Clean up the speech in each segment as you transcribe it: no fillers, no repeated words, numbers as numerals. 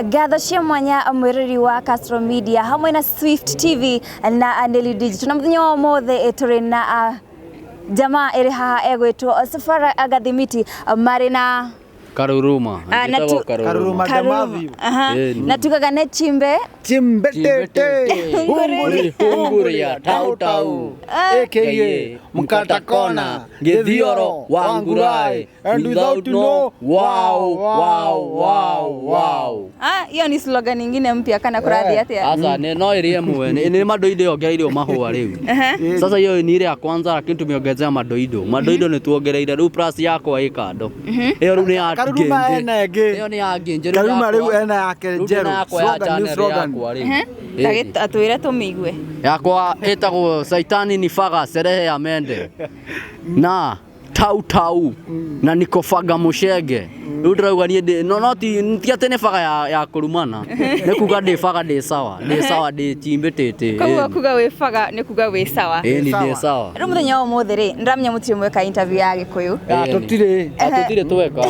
Ngatho cia mwanya mwirori wa Castro Media hamwe na Swift TV na Aneli Digital. Na muthenya wa umuthi turi na jamaa ĩrĩ haha egwĩtwo Safara Gathimiti marĩ na Karuruma. Ah, na Njĩtagwo Karuruma. Karuruma. Aha. Ĩni. Na tugaga nĩ Chimbe. Chimbetete. Hunguri, hunguri ya tau tau. AKA Mkata Kona, Githioro, Wangurai, and without no wow, wow, wow, wow. Ah, hiyo ni slogan nyingine mpya kana kũrathiĩ atĩa? Sasa nĩ no ĩrĩ ĩmwe nĩ madoido yongereirwo mahũa rĩu. Sasa hiyo ni ile ya kwanza lakini tumeongezea madoido. Madoido nĩ tuongereire rĩu plus yakwa ĩ kando. Ĩyo rĩu nĩ ya Karuruma ngenje. ena ĩngĩ. Ĩyo nĩ ya ngenje. Rĩu Karuruma yakwa- rĩu ena yake rĩu ndĩna njerũ. yakwa ya Slogan, new channel slogan. yakwa rĩu. Ĩĩ. Atwĩre tũmĩigue. Yakwa ĩtagwo Saitani ni faga serehe ya mende na tau tau na nikofaga mushege. Rĩu ndĩrauga niĩ no no ti atĩ nĩ baga ya kũrumana, nĩ kuga ndĩ baga, ndĩ sawa, ndĩ sawa, ndĩ chimbĩtĩte. Koguo kuga wĩ baga nĩ kuga wĩ sawa. Ĩni, ndĩ sawa. Rĩu mũthenya wa ũmũthĩ rĩ, ndĩramenya mũtirĩ mweka interview ya Gĩkũyũ. Ah, tũtirĩ. Tũtirĩ tweka.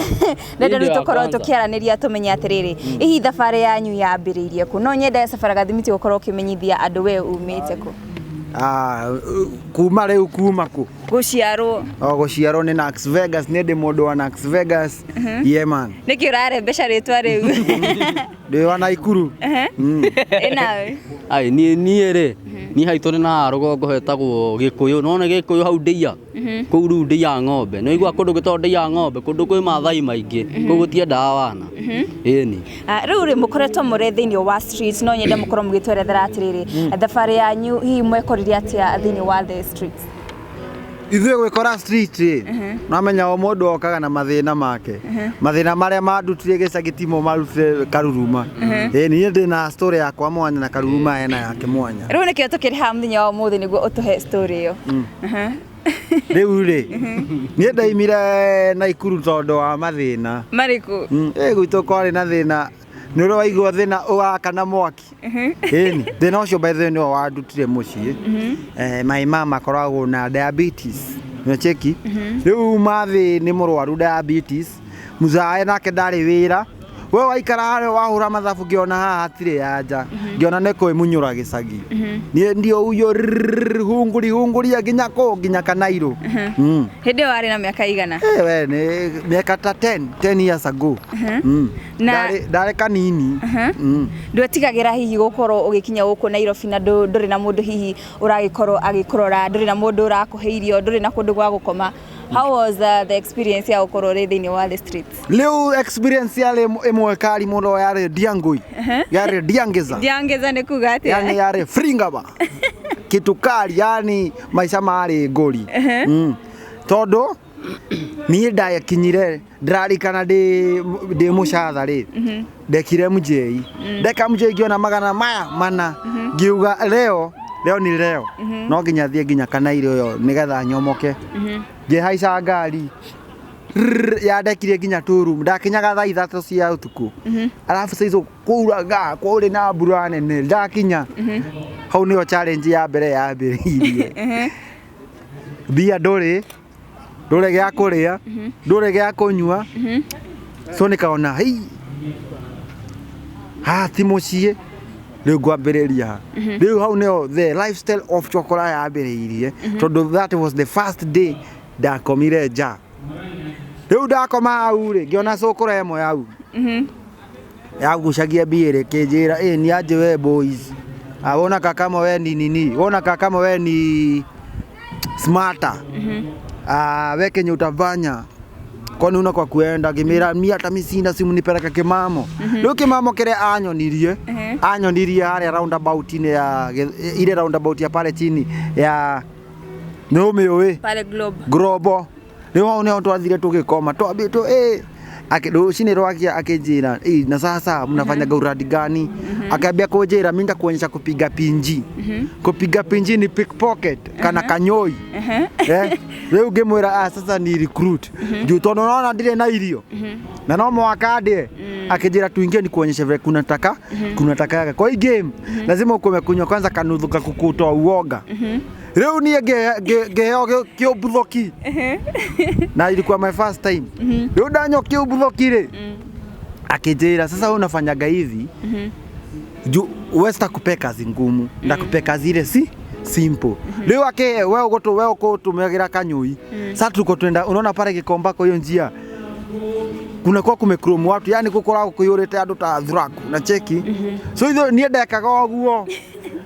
Ndenda rĩu Hĩndĩ ya tũkorwo kwanza. tũkĩaranĩria tũmenye atĩrĩrĩ, hihi thabarĩ yanyu yambĩrĩirie kũ? No nyende Safara Gathimiti gũkorwo ũkĩmenyithia andũ we umĩte kũ. Ah, kuma rĩu kuma kũ? Gũciarwo. O gũciarwo nĩ Nax Vegas, nĩ ndĩ mũndũ wa Nax Vegas. Yeah man. Nĩkĩ ũrarembesha rĩtwa rĩu? Ndĩ wa Naikuru. Ĩ nawe? Ai, niĩ rĩ, niĩ haitũ nĩ na rũgongo hetagwo Gĩkũyũ. No nĩ Gĩkũyũ hau ndĩia kũu rĩu ndĩia ng'ombe. Nĩ waigua kũndũ gwĩtagwo ndĩia ng'ombe, kũndũ kwĩ Maathai maingĩ, kũu gũtiendaga wana. Ĩni. Ah, rĩu rĩ mũkoretwo mũrĩ thĩinĩ wa streets, no nyende mũkorwo mũgĩtwerethera atĩrĩrĩ, thabarĩ yanyu hihi mwekorire atĩa thĩinĩ wa the streets? Ithuĩ gwĩkora street rĩ, namenya o mũndũ okaga na mathĩna make. Mathĩna marĩa mandutire gĩcagi timo marutire Karuruma. Ĩ niĩ ndĩ na story yakwa mwanya na Karuruma ena yake mwanya. Rĩu nĩkĩo tũkĩrĩ haha mũthenya wa ũmũthĩ nĩguo ũtũhe story ĩyo. Rĩu rĩ, niĩ ndaimire Naikuru tondũ wa mathĩna. Marĩkũ? Ĩ gwitũ kwarĩ na thĩna, nĩ ũrĩ waigua thĩna ũrakana mwaki? Ĩni, thĩna ũcio by the way nĩwe wandutire mũciĩ. My mama akoragwo na diabetes, nĩcheki. Rĩu mathĩ nĩ mũrwaru diabetes, mũzae nake ndarĩ wĩra. We waikara harĩa wahũra mathabu, ngĩona haha hatirĩ anja, ngĩona nĩ kwĩmunyũra gĩcagi. Niĩ ndio huyo rrrr, hunguri hunguria nginya kũ, nginya Kanairo. Hĩndĩ ĩyo warĩ na mĩaka igana? We nĩ mĩaka ta 10 years ago. Ndarĩ kanini. Ndwetigagĩra hihi gũkorwo ũgĩkinya gũkũ Nairobi na ndũrĩ na mũndũ hihi ũragĩkorwo agĩkũrora, ndũrĩ na mũndũ ũrakũhe irio, ndũrĩ na kũndũ gwa gũkoma? How was the experience ya gũkorwo ũrĩ thĩinĩ wa the streets? Rĩu experience yarĩ ĩmwe kari mũno, yarĩ ndiangũi, yarĩ ndiangeza. Ndiangeza nĩ kuga atĩa? Yani yarĩ fringaba kitu kari, yani maica marĩ ngũri. Tondũ niĩ ndakinyire, ndĩrarikana ndĩ mũcatha rĩ, ndekire mjei, ndeka mjei ngĩona magana maya mana, ngiuga leo leo ni leo, no nginya thiĩ nginya Kanairo ĩyo nĩgetha nyomoke. Ngĩhaica ngari. Rrrr, yandekirie nginya Turum, ndakinyaga thaa 3 cia ũtukũ, arabu saizo kũuraga, kũrĩ na mbura nene. Ndakinya hau nĩyo challenge ya mbere yambĩrĩirie. Mbia ndũrĩ, ndũrĩ gĩa kũrĩa, ndũrĩ gĩa kũnyua. So nikaona hei, haha ti mũciĩ, rĩu ngwambĩrĩria ha? Rĩu hau nĩyo the lifestyle of chokora yambĩrĩirie, tondũ that was the first day ndakomire nja. Rĩu ndakoma hau rĩ, ngĩona cũkũra ĩmwe hau yagucagia mbia, kĩnjĩra, "Ĩ ni aje we boys? Ah, wona kama we ni nini, wona kama we ni smarter. Ah, we kenye utafanya kwani una kwa kuenda?" Ngĩmĩra, "Mi hata mi sina, simu nipeleke kimamo." Rĩu kimamo kĩrĩa anyonirie, anyonirie harĩa roundabout-inĩ ya ile roundabout ya pale chini ya, nĩ ũmĩũĩ? Pale Globe. Grobo. Rĩu hau nĩho twathire tũgĩkoma, twambĩtwo ĩ rũcinĩ rwakia akĩnjĩra, "Ĩ, na sasa mnafanyaga uradi gani?" Akaambia kũnjĩra, "Mi nitakuonyesha kupiga pinji." Kupiga pinji ni pickpocket kana kanyoi. Rĩu ngĩmwĩra, "Ah, sasa ni recruit juu tondũ naona ndirĩ na irio na no mũhaka ndĩe." Akĩnjĩra, "Tuingie nikuonyeshe vile kunataka kunatakaga kwa hii game, lazima ukuwe umekunywa kwanza kanuthu kakukutoa uoga." Rĩu niĩ ngĩheo kĩũmbuthoki na ilikuwa my first time. Rĩu ndanyua kĩũmbuthoki rĩ, Akĩnjĩra sasa wewe unafanyaga hivi juu wewe sitakupea kazi ngumu, ndakupea kazi ile si simple. Rĩu ake wewe ũgũtũ wewe ũkũtũmagĩra kanyũi. Sasa tuko twenda unaona pale Gikomba kwa hiyo njia kunakuwa kumekromu watu yani gukoragwo kuyurite andu ta thuraku na cheki. So ithuĩ niĩ ndekaga ũguo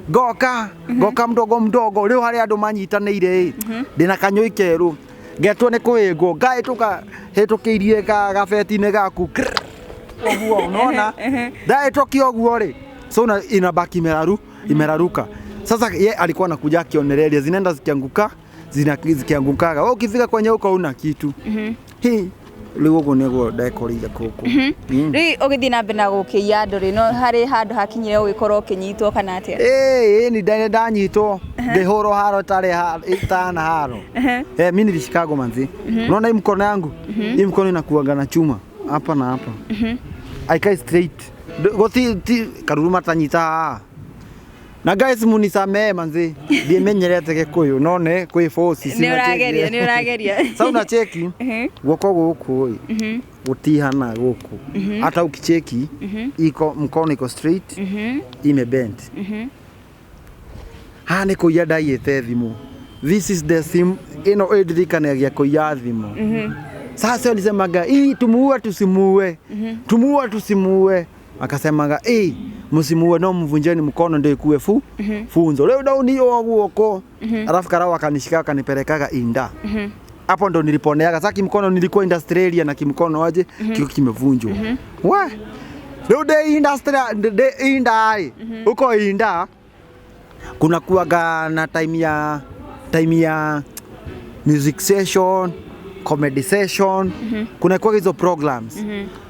ngoka ngoka mdogo mdogo rĩu harĩa andũ manyitanĩire ĩ ndĩna kanyũi kerũ ngetwo nĩ kũhĩngwo ngahĩtũka hĩtũkĩirie gabeti-inĩ gaku krrr, ũguo unaona ndahĩtũkia ũguo rĩ so inabaki imeraruka. Sasa ye alikuwa anakuja akionereria zinaenda zikianguka zikiangukaga wewe ukifika kwenye huko una kitu hi rĩu ũguo nĩguo ndekorire kũkũ. Rĩu ũgĩthiĩ na mbere na gũkĩiya andũ rĩ, no harĩ handũ hakinyire ũgĩkorwo ũkĩnyitwo kana atĩa? Ĩĩ ni ndanyitwo ngĩhũrwo haro tarĩ itana haro. Mimi nilishikago manzi. Unaona hii mkono yangu? Hii mkono inakuanga na chuma hapa na hapa. Aikai straight. Goti karuruma tanyita haha. Na guys munisamee manzi. Ndimenyerete Gikuyu no nĩ kwĩ force. Nĩ ũrageria, nĩ ũrageria. Sasa unacheki guoko gũkũ ĩ gũtihana gũkũ. Hata ukicheki iko mkono iko straight imebend. Haha nĩ kũiya ndaiyĩte thimũ. This is the sim ĩno ĩndirikanagia kũiya thimũ. Sasa walisemaga hii tumuue tusimuue. Tumuue tusimuue. Akasemaga msimuue no mvunjeni mkono ndio ikuwe funzo. Leo ndaunio guoko. Alafu karao akanishika akanipelekaga inda. Hapo ndo niliponeaga. Sasa kimkono nilikuwa industrial na kimkono aje kiko kimevunjwa. We. Leo de industrial de inda huko inda kuna kuwaga na time ya music session, comedy session, kuna kuwaga hizo programs.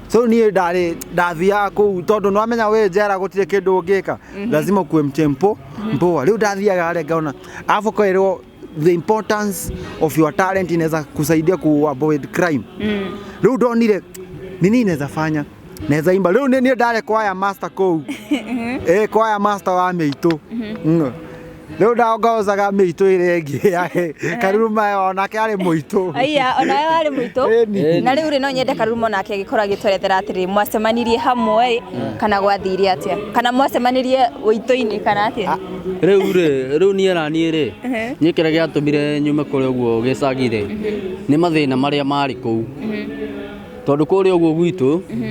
So niĩ ndarĩ ndathiaga kũu tondũ nĩwamenya wĩ njera gũtirĩ kĩndũ ũngĩka lazima ukue mtempo mpoa. Rĩu ndathiaga harĩa ngaona alafu kwĩrwo the importance of your talent inaweza kusaidia ku avoid crime. Rĩu ndonire nini inaweza fanya naweza imba. Rĩu niĩ ndarĩ choir master kũu. Choir master wa mĩitũ. Rĩu ndaongozaga mĩitũ ĩrĩa ĩngĩ Karuruma onake arĩ mũitũ. Aya onawe warĩ mũitũ. Na rĩu rĩ no nyende Karuruma onake agĩkorwo agĩtwerethera atĩrĩ mwacemanirie hamwe kana gwathire atĩa kana mwacemanirie ũitũ-inĩ kana atĩa? Rĩu rĩ rĩu niĩ na niĩ rĩ niĩ kĩrĩa gĩatũmire nyume kũrĩa ũguo gĩcagi rĩ nĩ mathĩna marĩa marĩ kũu tondũ kũrĩa ũguo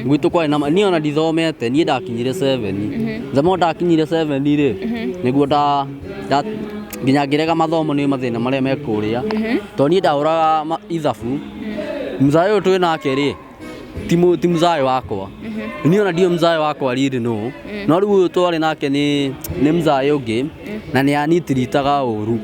gwitũ kwarĩ na niĩ ona ndithomete niĩ ndakinyire 7 thamo ndakinyire 7 rĩ nĩguo nginya ngĩrega mathomo nĩ mathĩna marĩa me kũrĩa tondũ niĩ ndahũraga ithabu mzae ũyũ twĩ nake rĩ ti mzae wakwa niĩ ona ndiũĩ mzae wakwa rĩrĩ nũ no rĩu ũyũ twarĩ nake nĩ mzae ũngĩ na nĩ anitiritaga ũru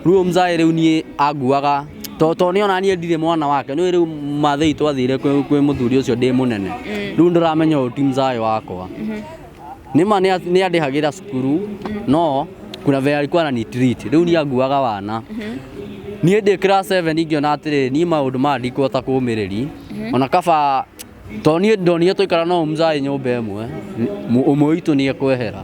rĩu mzae rĩu niĩ anguaga to nĩ ona niĩ ndirĩ mwana wake nĩ rĩu mathĩi twathire kwĩ mũthuri ũcio ndĩ mũnene rĩu ndĩramenya ũyũ ti mzae wakwa nĩma nĩ andĩhagĩra cukuru no kuna vile alikuwa ananitreat rĩu niĩ anguaga wana niĩ ndĩ class 7 ingĩona atĩrĩ niĩ maũndũ maya ndikũhota kũũmĩrĩri ona kaba to niĩ ndonire twaikara no mzae nyũmba ĩmwe ũmwe witũ nĩ ekwehera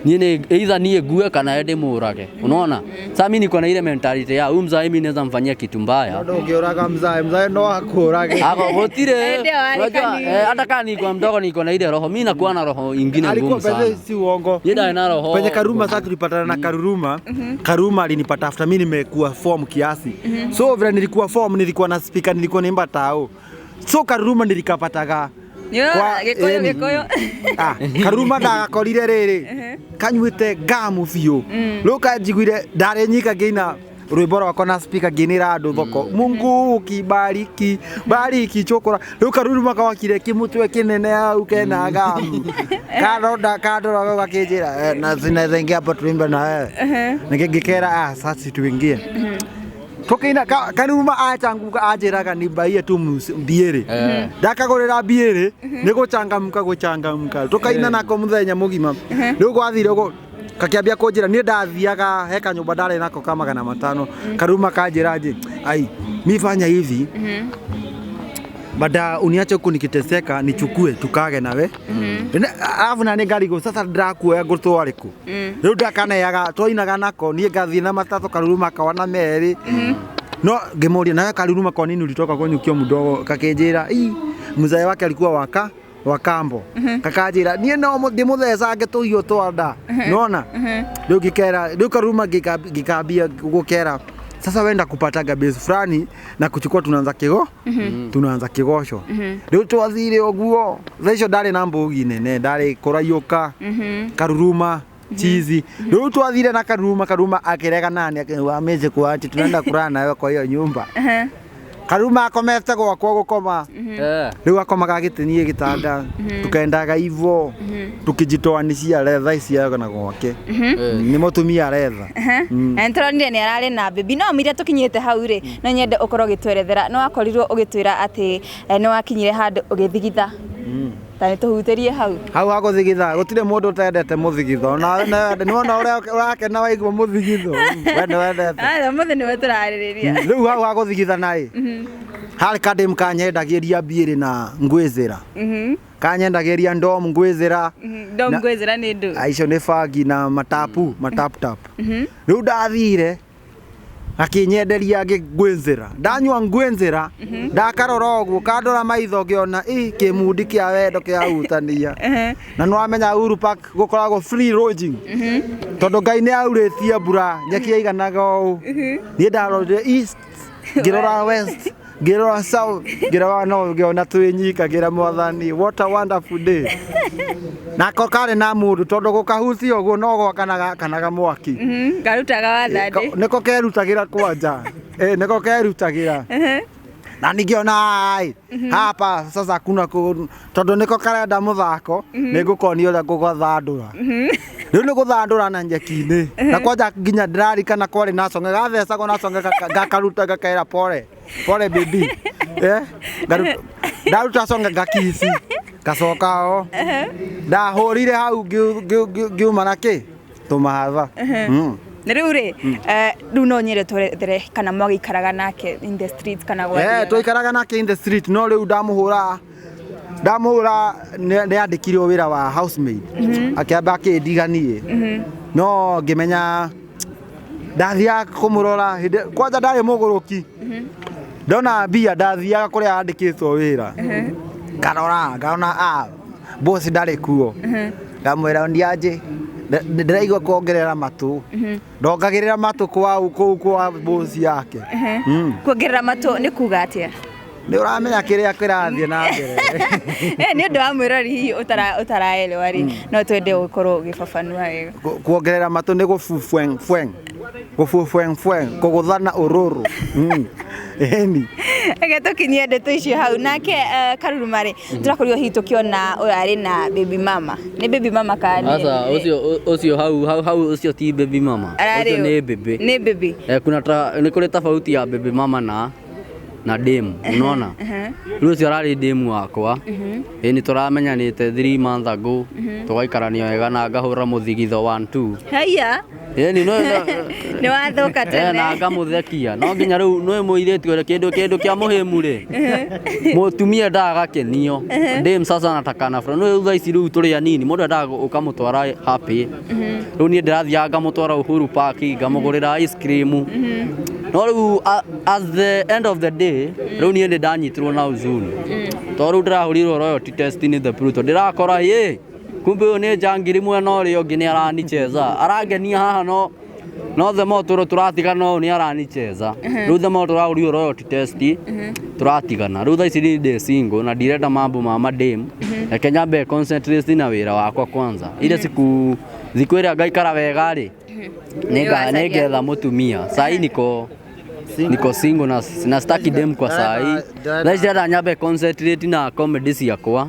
niĩ nĩ either niĩ ngue kana ye ndĩmũrage unaona. Sasa mimi niko na ile mentality ya huyu mzae mimi naweza mfanyia kitu mbaya ndũngĩũraga mzae mzae no akũrage ako gũtirĩ hata kama niko mdogo niko na ile roho mimi nakuwa na roho ingine ngumu sana alikuwa si uongo yeye ndari na roho kwenye Karuma. Sasa tulipatana na Karuruma. Karuma alinipata after mimi nimekuwa form kiasi. So vile nilikuwa form nilikuwa na speaker nilikuwa naimba tao. So Karuruma nilikapataga Gĩkũyũ. Karuruma ndagakorire rĩrĩ kanyuĩte ngamu biũ rĩu kanjiguire ndarĩ nyika ngĩina rwĩmbo rwakwa na speaker ngĩinĩra andũ thoko Mungu ukibariki bariki chokora. Rĩu Karuruma kawakire kĩmũtwe kĩnene hau kena ngamu karonda kandora gakĩnjĩra na zinaweza ingia hapo tuimbe na wewe ngĩkera sasa tuingie tukiina Karuruma achanguka anjĩraga nimbaie tu mbiĩrĩ ndakagũrĩra mbiĩrĩ nĩ gũchangamka gũchangamka tukaina nako mũthenya mũgima. Rĩu gwathire ũguo kakĩambia kũnjĩra niĩ ndathiaga he kanyũmba ndarĩ nako ka 500 Karuruma kanjĩra nje ai mi fanya hivi baada uniache huku nikiteseka nichukue tukage nawe alafu na nĩngarigwo sasa ndĩrakuoya ngũtware kũ rĩu ndakaneaga twainaga nako niĩ ngathiĩ na matatũ Karuruma kawana merĩ no ngĩmũria nawe Karuruma kwa nini ulitoka kwenyu ukiwa mdogo kakĩnjĩra ii mzae wake alikuwa waka Rwa kambo kakanjĩra niĩ no ndĩmũthecange tũhiũ twa nda nona rĩu ngĩkera rĩu karuma ngĩkambia gũkera sasa wenda kupataga base fulani na kuchukua tunaanza kigo tunaanza kigoco rĩu twathire ũguo thaa icio ndarĩ na mbũgi nene ndarĩ kũraiũka karuruma chizi rĩu twathire na karuruma karuruma akĩrega nani akiuga ameze kuachi tunaenda kulala nawe kwa hiyo nyumba karuruma akomete gwakwa gũkoma Eh. rĩu akomaga gĩtĩ gĩtanda tukaendaga ivo tukijitoanishia retha ici na gwake nĩ mũtumia aretha. Na nĩtũronire nĩ ararĩ na baby no mire tũkinyĩte hau rĩ no nyende ũkorwo ũgĩtwerethera nĩ wakorirwo ũgĩtwĩra atĩ nĩ wakinyire handũ ũgĩthigitha ta nĩ tũhutĩrie hau. Hau hagũthigitha gũtirĩ mũndũ ũtendete mũthigitho na nĩwona ũrĩa ũrakena waigua mũthigitho we nĩ wendete. Ũmũthĩ nĩwe tũrarĩrĩria. Rĩu hau hagũthigitha naĩ harĩ kadem kanyendagĩria mbiĩrĩ na ngwĩzĩra kanyendagĩria ndom ngwĩzĩra. Ndom ngwĩzĩra nĩ ndũ? Aicio nĩ bangi na matapu mataptap. Rĩu ndathire akĩnyenderia ngwĩnzĩra ndanyua ngwĩnzĩra ndakarora ũguo kandora maitho ngĩona ĩ kĩmundi kĩa wendo kĩahutania na nĩwamenya Uhuru Park gũkoragwo free lodging tondũ Ngai nĩ aurĩtie mbura nyeki yaiganaga ũũ niĩ ndarorire east ngĩrora west ngĩrora south ngĩrora no ngĩona twĩ nyika ngĩra mwathani what a wonderful day nako karĩ na mũndũ tondũ gũkahutia ũguo no gwakanaga kanaga mwaki. Ngarutaga wathandĩ. Nĩko kerutagĩra kwanja. Eh, nĩko kerutagĩra na ningĩona ai hapa sasa kuna tondũ nĩko karenda mũthako nĩngũkonia ũrĩa ngũgathandũra rĩu nĩ gũthandũra na nyeki-inĩ na kwanja nginya ndĩrarikana kwarĩ na conge gathecagwo na conge gakaruta gakera pole pole baby eh ndaruta conge ngakici gacoka o ndahũrire hau ngiuma na kĩ tũmahatha. Na rĩu rĩ rĩu no nyende twerethere kana mwagĩikaraga nake in the streets kana Eh, gwathiaga? twaikaraga nake in the street no rĩu ndamũhũra nĩ andĩkirwo wĩra wa housemaid akĩamba akĩndiga niĩ no ngĩmenya ndathiaga kũmũrora hĩndĩ kwanja ndarĩ mũgũrũki ndona mbia ndathiaga kũrĩa andĩkĩtwo wĩra ngarora ngona ah boss ndarĩ kuo ngamwĩra ndianjĩ ndĩraigua kuongerera matũ ndongagĩrĩra matũ kwa kũu kwa boss yake. Kuongerera matũ nĩ kuga atĩa? Nĩ ũramenya kĩrĩa kĩrathiĩ na mbere. Nĩ ũndũ wa mwĩrori hihi ũtaraelewa rĩ no twende ũkorwo ũgĩbabanua wega. Kuongerera matũ nĩ gũbubweng fweng gũbubweng fweng kũgũthana ũrũrũ. Ĩni. Reke tũkinyie ndeto icio hau nake Karuruma rĩ tũrakorirwo hihi tũkĩona ũyũ arĩ na baby mama nĩ baby mama kana Sasa ũcio hau hau hau ũcio ti baby mama Ararĩ ũcio ũ? nĩ baby. Nĩ baby. Eh, kuna nĩ kũrĩ tofauti ya baby mama na demu unaona rĩu ũcio ararĩ demu wakwa ĩ nĩ tũramenyanĩte 3 months ago tũgaikarania wega na ngahũra mũthigitho 1 2 Haiya ĩni no nĩ wathũka Eh, na tene. ngamũthekia no nginya rĩu nĩ mũirĩtu ũrĩa kĩndũ kĩa mũhĩmu rĩ mũtumia endaga agakenio dem sasa anataka na furaha no thaa ici rĩu tũrĩ anini mũndũ endaga ũkamũtwara happy rĩu niĩ ndĩrathiaga ngamũtwara Uhuru Park ngamũgũrĩra ice cream no rĩu at the end of the day rĩu niĩ nĩ ndanyitirwo na huzuni tondũ rĩu ndĩrahũrirwo royalty test nĩ the Pluto ndĩrakora ĩ kumbe ũyũ nĩ njangiri mwena ũrĩa ũngĩ nĩ aranicheza arangenia haha no the more tũrũ tũratigana ũũ nĩ aranicheza rĩu the more tũrahũrirwo royalty test tũratigana rĩu thaa ici niĩ ndĩ single na ndirenda mambo ma madem reke nyambe concentrate na wĩra wakwa kwanza ile siku thikũ ĩrĩa ngaikara wega rĩ nĩngetha mũtumia sahi niko single na sitaki dem kwa sahi thaa ici ndĩrenda nyambe concentrate na comedy ciakwa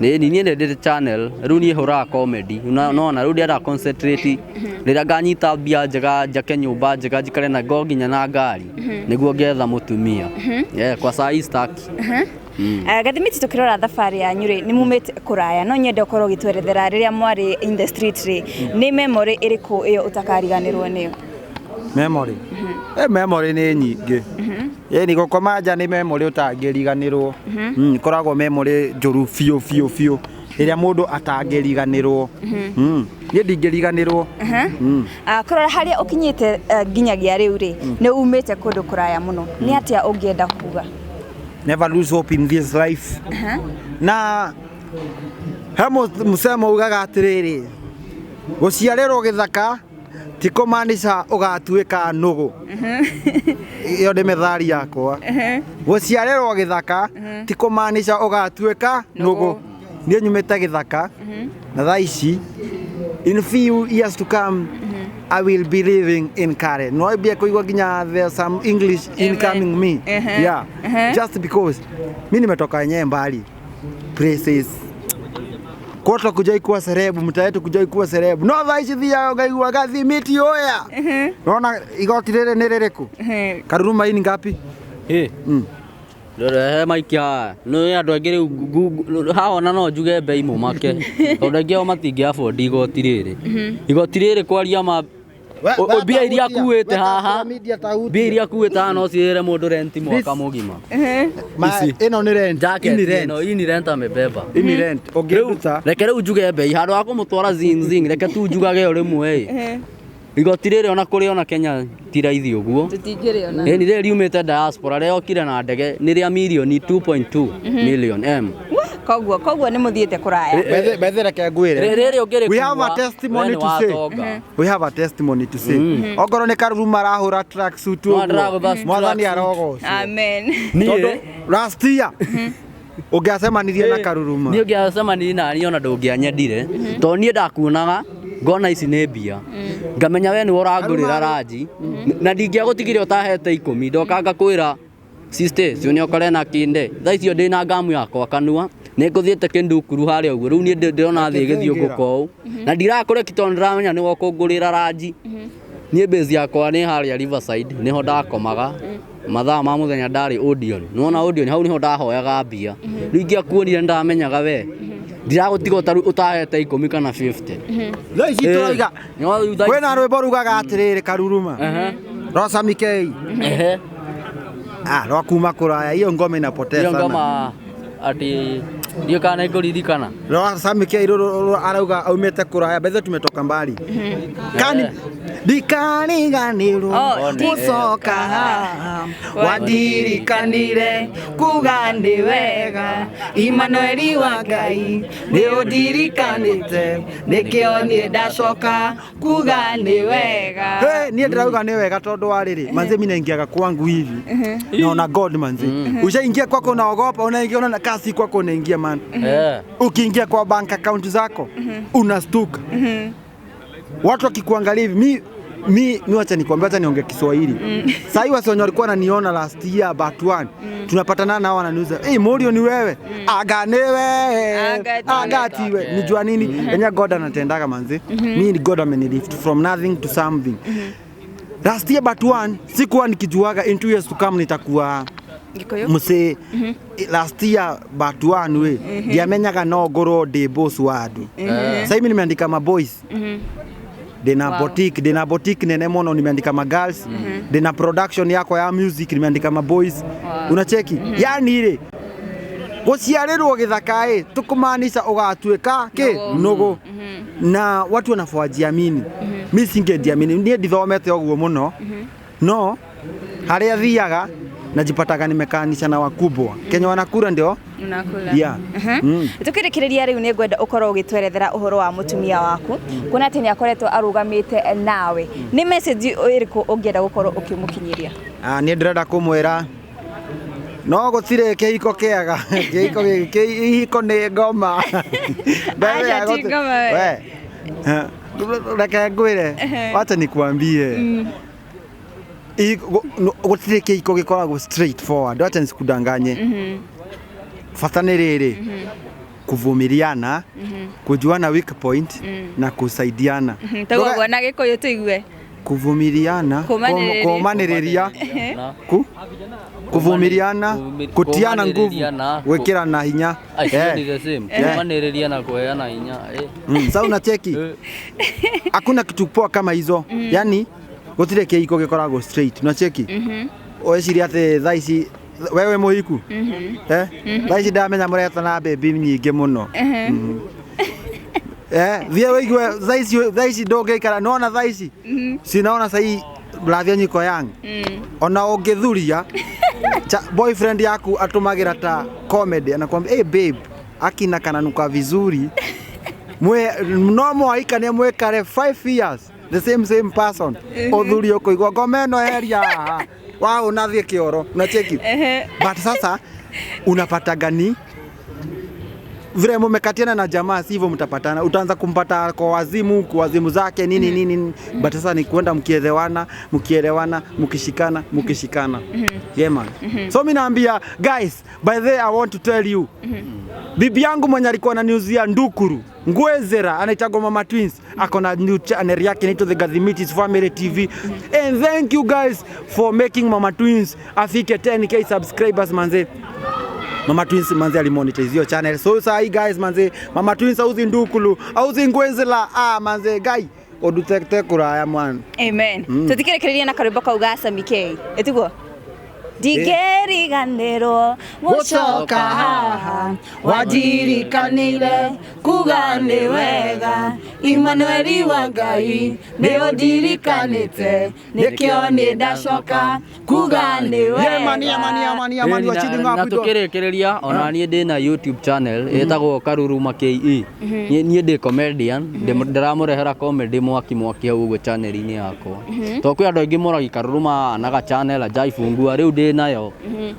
nĩ niĩ nĩ channel rĩu niĩ hũraga comedy nona rĩu ndĩrenda concentrate rĩrĩa nganyita mbia njega njake nyũmba njega njikare na ngo nginya na ngari nĩguo ngetha mũtumia. Eh, kwa sahi sitaki. Gathimiti tũkĩrora thabarĩ yanyu rĩ nĩ mumĩte kũraya no nyende ũkorwo ũgĩtwerethera rĩrĩa mwarĩ in the street rĩ nĩ memory ĩrĩkũ ĩyo ũtakariganĩrwo nĩyo? Memory memory nĩ nyingĩ ĩni gũkoma nja nĩ memory ũtangĩriganĩrwo ĩkoragwo memory njũru biũ biũ biũ ĩrĩa mũndũ atangĩriganĩrwo niĩ ndingĩriganĩrwo. Kũrora harĩa ũkinyĩte nginyagia rĩu rĩ nĩ umĩte kũndũ kũraya mũno nĩ atĩa ũngĩenda kuga? Never lose hope in this life. Na he mũcemo ugaga atĩrĩrĩ, gũciarĩrwo gĩthaka ti kũmaanisha ũgatuĩka nũgũ. Ĩyo nĩ methali yakwa. Gũciarĩrwo gĩthaka ti kũmaanisha ũgatuĩka nũgũ. Niĩ nyumĩte gĩthaka na thaa ici in few years to come I will be living in Karen. No mbie kuigua nginya there's some English incoming me. Yeah. Just because mi nimetoka yenyewe mbali places kwoto kujai kuwa serebu mtaa yetu kujai kuwa serebu no thaa ici thiaga ngaigua gathimiti oya nona igoti rĩrĩ nĩ rĩrĩkũ Karuruma hii ni ngapi? Ĩ. Rehe maiki haha nĩ andũ aingĩ rĩu haha ona no njuge mbei mũmake tondũ aingĩ ao matingĩ afford igoti rĩrĩ. Igoti rĩrĩ kwaria ma mbia iria akuĩte haha, mbia iria akuĩte haha no ciĩre mũndũ renti mwaka mũgima. Ici. Ĩno nĩ rent. Jacket Hii ni rent. ĩno, hii ni rent amebeba. Hii ni rent. Ũngĩruta Reke rĩu njuge mbei handũ ha kũmũtwara zing zing, reke tu njugage o rĩmwe ĩ. Igoti rĩrĩ ona kũrĩ ona Kenya ti raithi ũguo. Tũtingĩrĩona. Ĩni rĩrĩ riumĩte diaspora rĩokire na ndege nĩ rĩa mirioni 2.2 million M. Koguo nĩ mũthiĩte kũraya. Bethe reke ngwĩre. Rĩrĩ ũngĩrĩkua We have a testimony to say. We have a testimony to say. Ongorwo nĩ Karuruma arahũra tracksuit No, ũguo ndĩragũtha mwathani tracksuit. arogocwo. Amen. Tondũ last year ũngĩacemanirie na Karuruma. Niĩ ũngĩacemanirie naniĩ ona ndũngĩanyendire tondũ niĩ ndakuonaga ngona ici nĩ mbia ngamenya we nĩwe ũrangũrĩra ranji na ndingĩagũtigire ũtahete ikũmi ndoka ngakwĩra sister cio nĩ ũkore na kinde thaa icio ndĩna ngamu yakwa kanua nĩ ngũthiĩte kĩndukuru harĩa ũguo rĩu niĩ ndĩrona thĩ ĩgĩthiũngũka ũũ na ndirakũreki tondũ ndĩramenya nĩwe ũkũngũrĩra ranji. Niĩ base yakwa nĩ harĩa Riverside nĩho ndakomaga mathaa ma mũthenya ndarĩ Odeon nĩwona Odeon hau nĩho ndahoyaga mbia rĩu ingĩakuonire nĩndamenyaga we ndiragũtiga ũtahete ikũmi kana 50. Thaa ici tũrauga No, rĩu thaa ici- kwĩna rwĩmbo rugaga atĩrĩrĩ Karuruma Rosa Mikei Ehe. ah rwa kuma kũraya hiyo ngoma inapotea Hiyo sana. ngoma ati ndiũ kana nĩngũririkana. Rosa Mikei rũrũ arauga aumĩte kũraya bethe tumetoka mbali kani ndikariganĩrwo Oh, gũcoka haha wandirikanire kuga nĩ wega Imanueli wa Ngai nĩ ũndirikanĩte nĩkĩo niĩ ndacoka kuga nĩ wega. Hey, niĩ ndĩrauga nĩ wega tondũ wa rĩrĩ manze mi naingiaga kwangu hivi naona God manze ushaingia kwako unaogopa unaingia unaona kasi kwako unaingia man Eh. ukiingia kwa bank account zako unastuka. Watu wakikuangalia hivi mi wacha nikwambie, wacha niongee Kiswahili. Sasa hivi wasi wenye walikuwa wananiona last year but one tunapatana nao wananiuza, "Hey Morio ni wewe." Aga ni wewe. Aga ti Aga ti wewe. Nijua nini? Yenye God anatendaga manzi. Mi ni God amenilift from nothing to something. Last year but one sikuwa nikijuaga in 2 years to come nitakuwa Gĩkũyũ. musi last year but one we ndiamenyaga no ngorwo ndĩ boss wa andũ. Sasa hivi nimeandika ma boys ndĩna Wow. boutique, ndĩna boutique nene mũno nimeandika ma girls, ndĩna production yakwa ya music nimeandika ma boys. Unacheki yani rĩ gũciarĩrwo gĩthaka ĩ tũkũmaanisha ũgatuĩka kĩ nũgũ na watu wanafoajiamini. Mi singejiamini niĩ ndithomete ũguo mũno no harĩa thiaga najipataga nimekaanisha na wakubwa Kenya wanakura ndio Unakula. Yeah. Tukĩrĩkĩrĩria rĩu nĩ ngwenda ũkorwo ũgĩtwerethera ũhoro wa mũtumia waku kuona atĩ nĩ akoretwo arũgamĩte nawe. Nĩ message ĩrĩkũ ũngĩenda gũkorwo ũkĩmũkinyĩria? Ah, niĩ ndĩrenda kũmwĩra no gũtirĩ kĩhiko kĩega kĩhiko gĩkĩ ihiko nĩ ngoma. Aca, ti ngoma we. We. Eh, reke ngwĩre wacha nikuambie gũtirĩ kĩhiko gĩkoragwo straight forward wacha nisikudanganye bata nĩ rĩrĩ kuvumiliana kujuana weak point na kusaidiana. Tauga ũguo na Gĩkũyũ tũigue. Kuvumiliana Kũmanĩrĩria. kũmanĩrĩria Na kuvumiliana kutiana nguvu Kũmanĩrĩria na- gwĩkĩrana hinya. Acio ni Eh. the same. Kũmanĩrĩria na kũheana hinya. Eh. Sasa unacheki Eh. hakuna kitu poa kama hizo yani gũtirĩ kĩhiko gĩkoragwo straight unacheki weciria atĩ thaa ici wewe mũhiku eh thaa ici ndamenya mũretana baby nyingĩ mũno. Eh, thiĩ wĩigue thaa ici ndũngĩikara nona thaa ici sinaona sahii mrathia nyiko yang ona ũngĩthuria Boyfriend yaku atumagira ta comedy, anakwambia, "Hey babe, akina kananuka vizuri." Mwe no mwaikanie mwikare 5 years the same same person, uthuri ukuigua ngoma ĩno heria haha wa unathie kioro, unacheki? But sasa unapata gani vile mumekatiana na jamaa sivyo mtapatana, utaanza kumpata kwa wazimu, kwa wazimu zake nini nini nini. But sasa ni kwenda mkielewana, mkielewana, mkishikana, mkishikana. Yeah man. So mimi naambia guys, by the way, I want to tell you, bibi yangu mwenye alikuwa ananiuzia ndukuru ngwezera anaitagwa Mama Twins, ako na new channel yake inaitwa The Gathimitis Family TV, and thank you guys for making Mama Twins afike 10K subscribers. Manze, Mama Twins manze alimonetize hiyo channel. So saa hii guys, manze, Mama Twins auzi ndukulu, auzi ngwenzela, ah manze guy odutekte kuraya mwana. Amen. Tutikirekereria na karwimbo kau ga Sami K, ĩtiguo ndingĩriganĩrwo gũcoka haha wanjirikanĩire kuga nĩ wega Imanueli wa Ngai nĩ ũndirikanĩte nĩkĩo nĩ ndacoka kuga nĩ Yeah man, yeah man, yeah wega. man, yeah man, you are cheating na up with tukĩrĩkĩrĩria ona niĩ ndĩ na YouTube channel ĩtagwo Karuruma KE. Niĩ ndĩ comedian, ndĩramũrehera comedy mwaki mwaki hau ũguo channel-inĩ yakwa, tondũ kwĩ andũ aingĩ moragi Karuruma anaga channel ajaifungua, rĩu ndĩ nayo.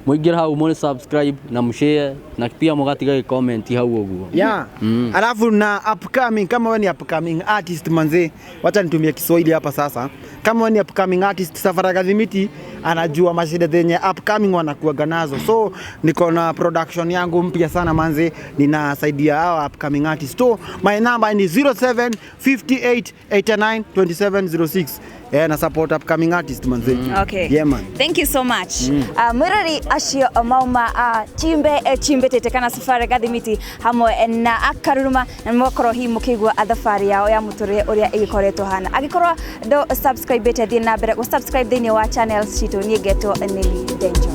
Mũingĩre hau mũni subscribe na mũshare na pia mũgatiga gĩ comment hau ũguo. Yeah. Alafu na upcoming, kama wewe ni upcoming artist manze, wacha nitumie Kiswahili hapa sasa. Kama wewe ni upcoming artist, Safara Gathimiti anajua mashida zenye upcoming wanakuaga nazo. So niko na production yangu mpya sana manze, ninasaidia hawa upcoming artist. So my number ni 0758892706. Eh, na support upcoming artist manze. Okay. Yeah man. Thank you so much. Mwirori acio mauma chimbe chimbetete kana Safari Gathimiti hamwe na Akaruruma na mwakorwo hihi mũkĩigua thabarĩ yao ya mũtũrĩre ũrĩa ĩgĩkoretwo hana. Angĩkorwo ndũ subscribe thiĩ na mbere gũ subscribe thĩinĩ wa channel citũ. Niĩ ngetwo Nelly Denjo.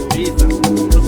Peace.